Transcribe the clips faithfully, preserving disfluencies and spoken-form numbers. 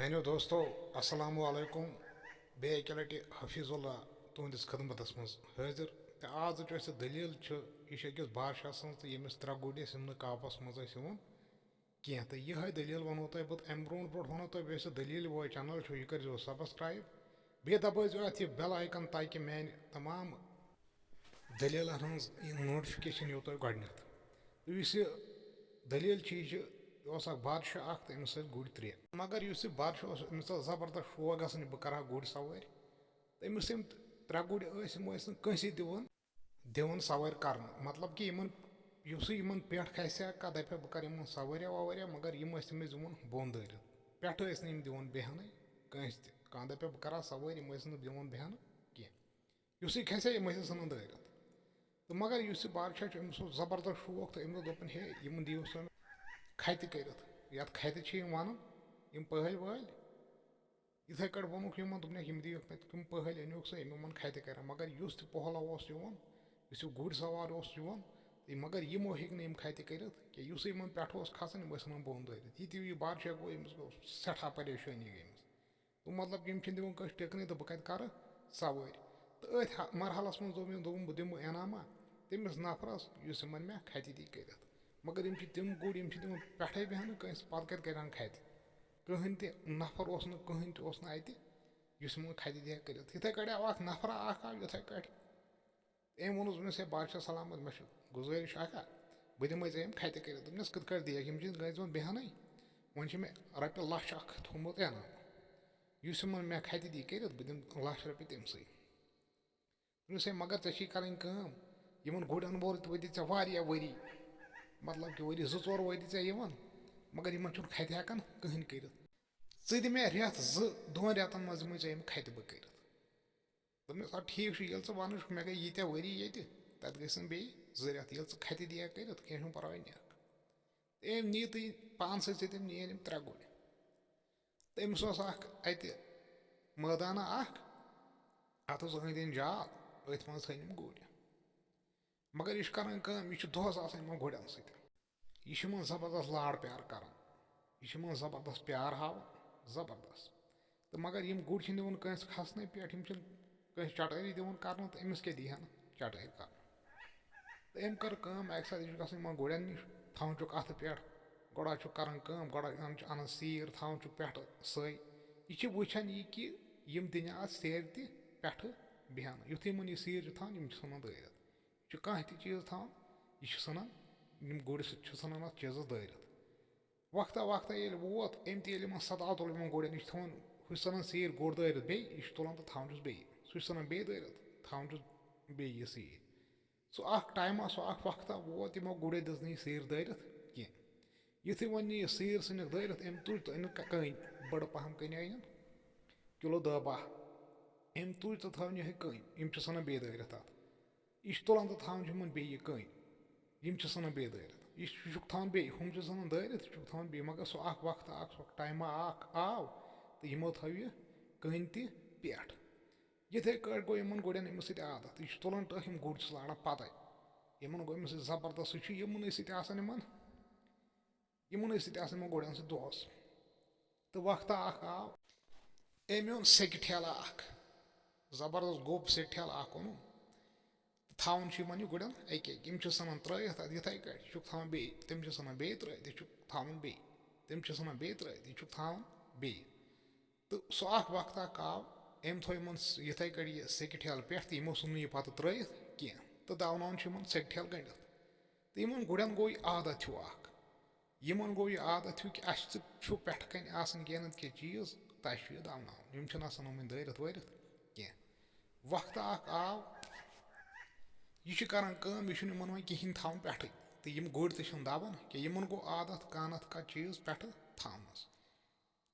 میانیو دوستو، السلام علیکم۔ بیٚیہِ اَکہِ لَٹہِ حفیظ اللہ تُہنٛدِس خدمتس منٛز حٲضِر۔ تہٕ آز یۄس یہِ دٔلیٖل چھِ، یہِ چھِ أکِس بادشاہ سٕنٛز، تہٕ ییٚمِس ترٛےٚ گُرۍ ٲسۍ، یِم نہٕ کاپس منٛز ٲسۍ یِوان کینٛہہ۔ تہٕ یِہے دٔلیٖل وَنو تۄہہِ بہٕ۔ اَمہِ برونٛٹھ برونٛٹھ وَنو تۄہہِ بہٕ، یۄس یہِ دٔلیٖل ووے channel چھُ، یہِ کٔرۍزیو subscribe۔ بیٚیہِ دبٲیزیو اَتھ یہِ bell icon، تاکہِ میانہِ تمام دٔلیٖلَن ہٕنٛز یہِ notification یِیو تۄہہِ گۄڈٕنٮ۪تھ۔ تہٕ یُس یہِ دٔلیٖل چھِ، یہِ چھِ، یہِ اوس اَکھ بادشاہ اَکھ، تہٕ أمِس ٲسۍ گُرۍ ترٛےٚ۔ مگر یُس یہِ بادشاہ اوس، أمِس اوس زبردست شوق گژھان، یہِ بہٕ کَرٕ ہا گُرۍ سوٲرۍ۔ تہٕ أمِس یِم ترٛےٚ گُرۍ ٲسۍ، یِم ٲسۍ نہٕ کٲنٛسے دِوان، دِوان سوٲرۍ کَرنہٕ۔ مطلب کہِ یِمَن، یُسٕے یِمَن پٮ۪ٹھ کھسہِ ہا، کانٛہہ دَپہِ ہا، بہٕ کَرٕ یِمَن سوٲرۍ یا ووٲرۍ یا، مگر یِم ٲسۍ تٔمِس دِوان بۄن دٲرِتھ۔ پٮ۪ٹھٕ ٲسۍ نہٕ یِم دِوان بیٚہنَے کٲنٛسہِ تہِ۔ کانٛہہ دَپہِ ہا، بہٕ کَرٕ ہا سوٲرۍ، یِم ٲسۍ نہٕ دِوان بیٚہنہٕ کینٛہہ۔ یُسٕے کھسہِ ہا، یِم ٲسۍ ژھٕنان دٲرِتھ۔ تہٕ مگر یُس یہِ بادشاہ چھُ، أمِس اوس زبردست شوق، تہٕ أمۍ دوٚپ، دوٚپُن، ہے، یِمَن دِیِو سا کھَتہِ کٔرِتھ۔ یَتھ کھَتہِ چھِ یِم وَنان، یِم پٲہلۍ وٲلۍ۔ یِتھَے کٲٹھۍ ووٚنُکھ یِمَن، دوٚپنَکھ، یِم دِیِو مےٚ، تِم پٲہلۍ أنِوکھ سا، یِم یِمَن کھَتہِ کَرَن۔ مگر یُس تہِ پۄہلا اوس یِوان، یُس یہِ گُرۍ سوار اوس یِوان، تہٕ مگر یِمو ہیٚکۍ نہٕ یِم کھَتہِ کٔرِتھ کینٛہہ۔ یُسٕے یِمَن پٮ۪ٹھ اوس کھَسان، یِم ٲسۍ ژھٕنان بۄن دٲرِتھ۔ یہِ تہِ یہِ بادشاہ گوٚو، أمِس گوٚو سٮ۪ٹھاہ پریشٲنی گٔمٕژ۔ گوٚو مطلب، یِم چھِنہٕ دِوان کٲنٛسہِ ٹِکنٕے، تہٕ بہٕ کَتہِ کَرٕ سوٲرۍ؟ تہٕ أتھۍ ہا-، مرحلَس منٛز دوٚپ مےٚ، دوٚپُن، بہٕ دِمہٕ انعاما تٔمِس نفرَس، یُس یِمَن مےٚ کھَتہِ دی کٔرِتھ۔ مگر یِم چھِ تِم گُرۍ، یِم چھِ دِوان پٮ۪ٹھَے بیٚہنہٕ کٲنٛسہِ، پَتہٕ کَتہِ کَرن کھَتہِ؟ کٕہٕنۍ تہِ نفر اوس نہٕ، کٕہٕنۍ تہِ اوس نہٕ اَتہِ، یُس یِمَن کھَتہِ دی ہا کٔرِتھ۔ یِتھَے کٲٹھۍ آو اَکھ نفرا اَکھ آو، یِتھَے کٲٹھۍ۔ أمۍ ووٚنُس دوٚپنَس، ہے بادشاہ سلامت، مےٚ چھِ گُزٲرِش اَکھ ہا، بہٕ دِمَے ژےٚ یِم کھَتہِ کٔرِتھ۔ دوٚپنَس، کِتھ کٲٹھۍ دِیَکھ؟ یِم چھِ گٔمٕتۍ وۄنۍ بیٚہنَے، وۄنۍ چھِ مےٚ رۄپیہِ لَچھ اَکھ تھوٚومُت انعام۔ یُس یِمَن مےٚ کھَتہِ دی کٔرِتھ، بہٕ دِمہٕ لَچھ رۄپیہِ تٔمۍ سٕے۔ دوٚپنَس، ہے مگر ژےٚ چھِی کَرٕنۍ کٲم، یِمَن گُرٮ۪ن ووت وٲتی ژےٚ واریاہ ؤری، مطلب کہِ ؤری زٕ ژور وٲتی ژےٚ یِوان، مگر یِمَن چھُنہٕ کھَتہِ ہٮ۪کان کٕہٕنۍ کٔرِتھ۔ ژٕ دِ مےٚ رٮ۪تھ زٕ، دۄن رٮ۪تَن منٛز دِمَے ژےٚ یِم کھَتہِ بہٕ کٔرِتھ۔ دوٚپمَس، اَدٕ ٹھیٖک چھُ، ییٚلہِ ژٕ وَنان چھُکھ، مےٚ گٔے ییٖتیٛاہ ؤری ییٚتہِ، تَتھ گٔژھۍ نہٕ بیٚیہِ زٕ رٮ۪تھ۔ ییٚلہِ ژٕ کھَتہِ دِیَکھ کٔرِتھ، کینٛہہ چھُنہٕ پَرواے، نِیَکھ۔ تہٕ أمۍ نی تہٕ پانسٕے سۭتۍ، أمۍ نِیَن یِم ترٛےٚ گُرۍ۔ تہٕ أمِس اوس اَکھ اَتہِ مٲدانہ اَکھ، اَتھ اوس أنٛدۍ أنٛدۍ جال، أتھۍ منٛز تھٲے أمۍ گُرۍ۔ مگر یہِ چھُ کَران کٲم، یہِ چھُ دۄہَس آسان یِمَن گُرٮ۪ن سۭتۍ۔ یہِ چھُ یِمَن زبردست لاڈ پیار کَران، یہِ چھُ یِمَن زبردست پیار ہاوان، زبردست۔ تہٕ مگر یِم گُرۍ چھِنہٕ دِوان کٲنٛسہِ کھَسنَے پٮ۪ٹھ، یِم چھِنہٕ کٲنٛسہِ چٹٲرۍ دِوان کَرنہٕ، تہٕ أمِس کیٛاہ دی ہَن چٹٲرۍ کَرنہٕ؟ تہٕ أمۍ کٔر کٲم، اَکہِ ساتہٕ یہِ چھُ گژھان یِمَن گُرٮ۪ن نِش، تھاوان چھُکھ اَتھٕ پٮ۪ٹھ، گۄڈٕ چھُکھ کَران کٲم، گۄڈٕ اَنان چھُ، اَنان سیٖر، تھاوان چھُکھ پٮ۪ٹھٕ سٲے۔ یہِ چھِ وٕچھان یہِ کہِ یِم دِنہِ آز سیرِ تہِ پٮ۪ٹھٕ بیٚہنہٕ۔ یُتھُے یِمَن یہِ سیٖر چھِ تھاوان، یِم چھِ ژھٕنان دٲرِتھ۔ یہِ چھُ کانٛہہ تہِ چیٖز تھاوان، یہِ چھُ ژھٕنان، یِم گُرۍ سۭتۍ چھِ ژھٕنان اَتھ چیٖزَس دٲرِتھ۔ وقتہ وقتہ ییٚلہِ ووت، أمۍ تہِ ییٚلہِ یِمَن سَتاو تُل، یِمَن گُرٮ۪ن نِش تھاوان، ہُہ چھُ ژھٕنان سیٖر گُر دٲرِتھ بیٚیہِ، یہِ چھُ تُلان تہٕ تھاوان چھُس بیٚیہِ، سُہ چھُ ژھٕنان بیٚیہِ دٲرِتھ، تھاوان چھُس بیٚیہِ یہِ سیٖر۔ سُہ اَکھ ٹایما، سُہ اَکھ وقتہ ووت، یِمو گُرٮ۪و دِژ نہٕ یہِ سیٖر دٲرِتھ کینٛہہ۔ یُتھُے وۄنۍ یہِ سیٖر ژھٕنِکھ دٲرِتھ، أمۍ تُج تہٕ أنِکھ کٔنۍ، بٔڑ پَہَم کٔنۍ أنِن، کِلوٗ دَہ بَہہ۔ أمۍ تُج تہٕ تھٲو یِہوٚے کٔنۍ، یِم چھِ ژھٕنان بیٚیہِ دٲرِتھ اَتھ۔ یہِ چھِ تُلان تہٕ تھاوان چھِ یِمَن بیٚیہِ یہِ کٔنۍ۔ یِم چھِ ژھٕنان بیٚیہِ دٲرِتھ۔ یہِ چھُ، یہِ چھُکھ تھاوان بیٚیہِ، ہُم چھِ ژھٕنان دٲرِتھ، یہِ چھُکھ تھاوان بیٚیہِ۔ مگر سُہ اَکھ وقتہ اَکھ، سُہ اَکھ ٹایما اَکھ آو تہٕ یِمو تھٲو یہِ کٔنۍ تہِ پٮ۪ٹھ۔ یِتھَے کٲٹھۍ گوٚو یِمَن گُرٮ۪ن أمِس سۭتۍ عادت۔ یہِ چھُ تُلان ٹٲٹھۍ، یِم گُرۍ چھِ لاران پَتَے۔ یِمَن گوٚو أمِس سۭتۍ زبردست، سُہ چھُ یِمنٕے سۭتۍ آسان یِمَن، یِمنٕے سۭتۍ آسان یِمَن گُرٮ۪ن سۭتۍ دۄہَس۔ تہٕ وقتہ اَکھ آو، أمۍ اوٚن سیٚکہِ ٹھیلہٕ اَکھ، زبردست گوٚب سیٚکہِ ٹھیلہٕ اَکھ اوٚنُن۔ تہٕ تھاوُن چھُ یِمَن یہِ گُرٮ۪ن اَکہِ اَکہِ۔ یِم چھِ ژھٕنان ترٛٲیِتھ اَتھ یِتھَے کٲٹھۍ، یہِ چھُکھ تھاوان بیٚیہِ، تِم چھِ ژھٕنان بیٚیہِ ترٛٲیِتھ، یہِ چھُکھ تھاوُن بیٚیہِ، تِم چھِ ژھٕنان بیٚیہِ ترٛٲیِتھ، یہِ چھُکھ تھاوُن بیٚیہِ۔ تہٕ سُہ اَکھ وقتہ اَکھ آو، أمۍ تھوٚو یِمَن س-، یِتھَے کٲٹھۍ یہِ سیٚکہِ ٹھیلہٕ پٮ۪ٹھ، تہٕ یِمو ژھُن نہٕ یہِ پَتہٕ ترٛٲیِتھ کینٛہہ، تہٕ دَوناوان چھِ یِمَن سیٚکہِ ٹھیلہٕ گٔنٛڈِتھ۔ تہٕ یِمَن گُرٮ۪ن گوٚو یہِ عادت ہیوٗ اَکھ۔ یِمَن گوٚو یہِ عادت ہیوٗ کہِ اَسہِ تہِ چھُ پٮ۪ٹھٕ کَنۍ آسان کینٛہہ نَتہٕ کینٛہہ چیٖز، تہٕ اَسہِ چھُ یہِ دَوناوُن۔ یِم چھِنہٕ آسان یِمَن دٲرِتھ وٲرِتھ کینٛہہ۔ وقتہ اَکھ آو، یہِ چھُ کَران کٲم، یہِ چھُنہٕ یِمَن وۄنۍ کِہیٖنۍ تھاوُن پٮ۪ٹھٕے۔ تہٕ یِم گُرۍ تہِ چھِنہٕ دَبان کینٛہہ، یِمَن گوٚو عادت کانٛہہ نَتہٕ کانٛہہ چیٖز پٮ۪ٹھٕ تھاونَس۔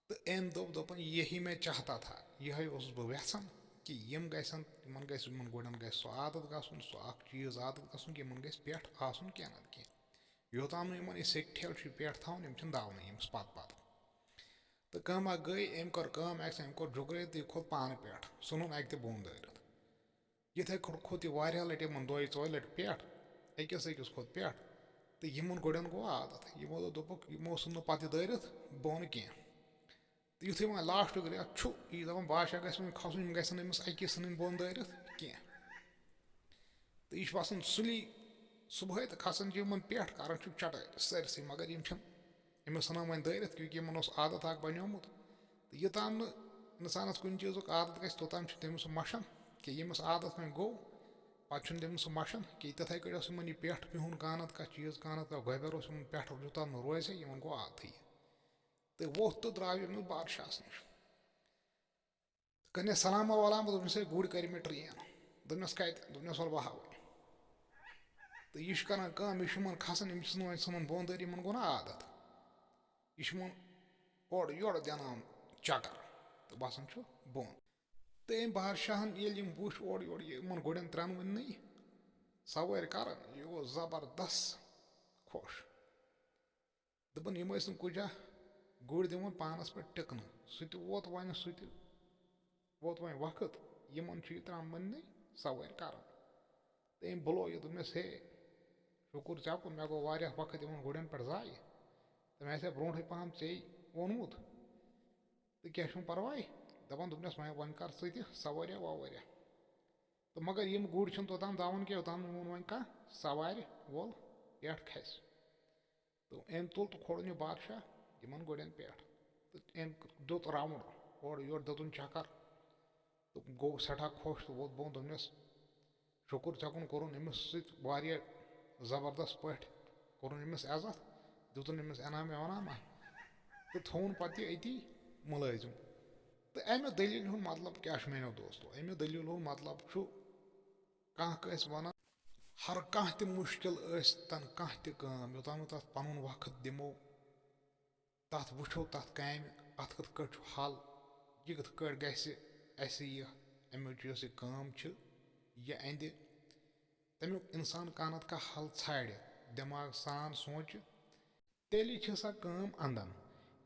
تہٕ أمۍ دوٚپ، دوٚپُن، یہی میں چاہتا تھا، یِہوٚے اوسُس بہٕ یَژھان کہِ یِم گژھن، یِمَن گژھِ، یِمَن گُرٮ۪ن گژھِ سُہ عادت گژھُن، سُہ اَکھ چیٖز عادت گژھُن کہِ یِمَن گژھِ پٮ۪ٹھ آسُن کینٛہہ نَتہٕ کینٛہہ۔ یوٚتام نہٕ یِمَن یہِ سیٚکہِ ٹھیلہٕ چھُ پٮ۪ٹھ تھاوُن، یِم چھِنہٕ دَونٕے ییٚمِس پَتہٕ پَتہٕ۔ تہٕ کٲمہ گٔے، أمۍ کٔر کٲم، اَکہِ ساتہٕ أمۍ کوٚر جُگرے تہٕ یہِ کھوٚت پانہٕ پٮ۪ٹھ، ژھُنُن اَتہِ تہِ بۄن دٲرِتھ۔ یِتھَے کٔٹھۍ کھوٚت یہِ واریاہ لَٹہِ، یِمَن دۄیہِ ژورِ لَٹہِ پٮ۪ٹھ، أکِس أکِس کھوٚت پٮ۪ٹھ۔ تہٕ یِمَن گُرٮ۪ن گوٚو عادت، یِمو دوٚپ، دوٚپُکھ، یِمو ژھُن نہٕ پَتہٕ یہِ دٲرِتھ بۄن کینٛہہ۔ تہٕ یُتھُے وۄنۍ لاسٹُک رٮ۪تھ چھُ، یہِ دَپان بادشاہ گژھِ وۄنۍ کھَسُن، یِم گژھن أمِس اَکی سٕنٛدٕنۍ بۄن دٲرِتھ کینٛہہ۔ تہٕ یہِ چھُ وَسان سُلی صُبحٲے تہٕ کھَسان چھِ یِمَن پٮ۪ٹھ، کَران چھُکھ چَٹٲے سٲرسٕے، مگر یِم چھِنہٕ أمِس ژھٕنان وۄنۍ دٲرِتھ، کیونکہِ یِمَن اوس عادت اَکھ بَنیومُت۔ تہٕ یوٚتام نہٕ اِنسانَس کُنہِ چیٖزُک عادت گژھِ، توٚتام چھُ تٔمِس سُہ مَشان، کہِ ییٚمِس عادت وۄنۍ گوٚو، پَتہٕ چھُنہٕ تٔمِس سُہ مَشان کینٛہہ۔ تِتھَے کٲٹھۍ اوس یِمَن یہِ پٮ۪ٹھ بِہُن، کانَت کانٛہہ چیٖز، کانَتھ کانٛہہ گۄبٮ۪ر اوس یِمَن پٮ۪ٹھ، یوٚتام نہٕ روزِ ہے، یِمَن گوٚو عادتھٕے یہِ۔ تہٕ ووٚتھ تہٕ درٛاو ییٚمِس بادشاہَس نِش۔ کٔرنَس سلامہ ولامہ، دوٚپنَس، "ہے، گُرۍ کٔرۍ مےٚ ٹرٛین۔" دوٚپنَس، "کَتہِ؟" دوٚپنَس، "وَلہٕ بہٕ ہاوَے۔" تہٕ یہِ چھُ کَران کٲم، یہِ چھُ یِمَن کھَسان، یِم چھِنہٕ وۄنۍ ژھٕنان بۄن دٲرِتھ، یِمَن گوٚو نا عادت۔ یہِ چھُ یِمَن اورٕ یورٕ دِوان چَکَر تہٕ وَسان چھُ بۄن۔ تہٕ أمۍ بادشاہَن ییٚلہِ یِم وٕچھ اورٕ یورٕ یِمَن گُرٮ۪ن ترٛٮ۪نؤنی سوٲرۍ کَران، یہِ اوس زبردست خۄش۔ دوٚپُن، یِم ٲسۍ نہٕ کُجا گُرۍ دِوان پانَس پٮ۪ٹھ ٹِکنہٕ۔ سُہ تہِ ووت وۄنۍ، سُہ تہِ ووت وۄنۍ وقت، یِمَن چھُ یہِ ترٛامہٕ مٔنٛدنٕے سوٲرۍ کَرُن۔ تہٕ أمۍ بُلو یہِ، دوٚپنَس، "ہے، شُکُر ژےٚ کُن، مےٚ گوٚو واریاہ وقت یِمَن گُرٮ۪ن پٮ۪ٹھ ضایع۔ تہٕ مےٚ آسہِ ہا برونٛٹھٕے پَہَم ژےٚ ووٚنمُت۔ تہٕ کینٛہہ چھُنہٕ پَرواے۔" دَپان دوٚپنَس، "وۄنۍ، وۄنۍ کَر ژٕ تہِ سوٲریا ووٲریا۔" تہٕ مگر یِم گُرۍ چھِنہٕ توٚتام دَوان کینٛہہ، یوٚتام نہٕ یِمَن وۄنۍ کانٛہہ سوارِ وول پٮ۪ٹھ کھسہِ۔ تہٕ أمۍ تُل تہٕ کھولُن یہِ بادشاہ یِمَن گُرٮ۪ن پٮ۪ٹھ۔ تہٕ أمۍ دیُت راوُنٛڈ، اورٕ یورٕ دیُتُن چَکَر۔ تہٕ گوٚو سٮ۪ٹھاہ خۄش تہٕ ووٚتھ بۄن، دوٚپنَس، "شُکُر ژےٚ کُن، کوٚرُن أمِس سۭتۍ واریاہ زبردست پٲٹھۍ، کوٚرُن أمِس عزت، دیُتُن أمِس انعام ونعامہ تہٕ تھوٚوُن پَتہٕ یہِ أتی مُلٲزِم۔" تہٕ اَمہِ دٔلیٖلہِ ہُنٛد مطلب کیٛاہ چھُ، میٛانیو دوستو؟ اَمہِ دٔلیٖلہِ ہُنٛد مطلب چھُ، کانٛہہ کٲنٛسہِ وَنان، ہر کانٛہہ تہِ مُشکِل ٲسۍ تَن، کانٛہہ تہِ کٲم، یوٚتام نہٕ تَتھ پَنُن وقت دِمو، تَتھ وٕچھو، تَتھ کامہِ، اَتھ کِتھ کٲٹھۍ چھُ حل، یہِ کِتھ کٲٹھۍ گژھِ اَسہِ یہِ، اَمِچ یۄس یہِ کٲم چھِ، یہِ اَندِ، تَمیُک اِنسان کانٛہہ نَتہٕ کانٛہہ حل ژھانٛڈِ، دٮ۪ماغ سان سونٛچہِ، تیٚلہِ چھِ سۄ کٲم اَندَن۔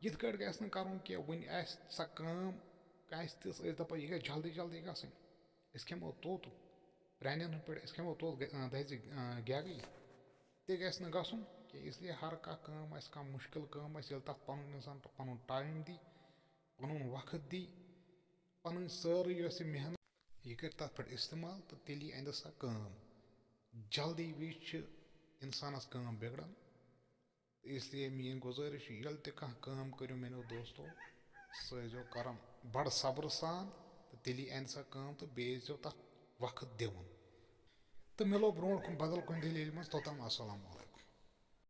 یِتھ کٲٹھۍ گژھِ نہٕ کَرُن کینٛہہ، وٕنہِ آسہِ سۄ کٲم، کانٛسہِ تِژھ، أسۍ دَپو، یہِ گژھِ جلدی جلدی گژھٕنۍ، أسۍ کھٮ۪مو توٚت، پرٛانٮ۪ن ہٕنٛدۍ پٲٹھۍ، أسۍ کھٮ۪مو توٚت، گَ-، دَزِ، گٮ۪گٕے۔ تہِ گژھِ نہٕ گژھُن کینٛہہ۔ اس لیے ہر کانٛہہ کٲم آسہِ، کانٛہہ مُشکِل کٲم آسہِ، ییٚلہِ تَتھ پَنُن اِنسان پَنُن ٹایم دی، پَنُن وقت دی، پَنٕنۍ سٲرٕے یۄس یہِ محنت، یہِ کَرِ تَتھ پٮ۪ٹھ استعمال، تہٕ تیٚلی اَندِ سۄ کٲم۔ جلدی وِزِ چھِ اِنسانَس کٲم بِگڑان۔ اس لیے میٛٲنۍ گُزٲرِش چھِ، ییٚلہِ تہِ کانٛہہ کٲم کٔرِو میٛانیو دوستو، سُہ ٲسۍزیو کَران بَڑٕ صبرٕ سان، تہٕ تیٚلی اَندِ سۄ کٲم تہٕ بیٚیہِ ٲسۍزیو تَتھ وقت دِوان۔ تہٕ مِلو برونٛٹھ کُن بدل کُنہِ دٔلیٖلہِ منٛز۔ توٚتام السلام علیکم۔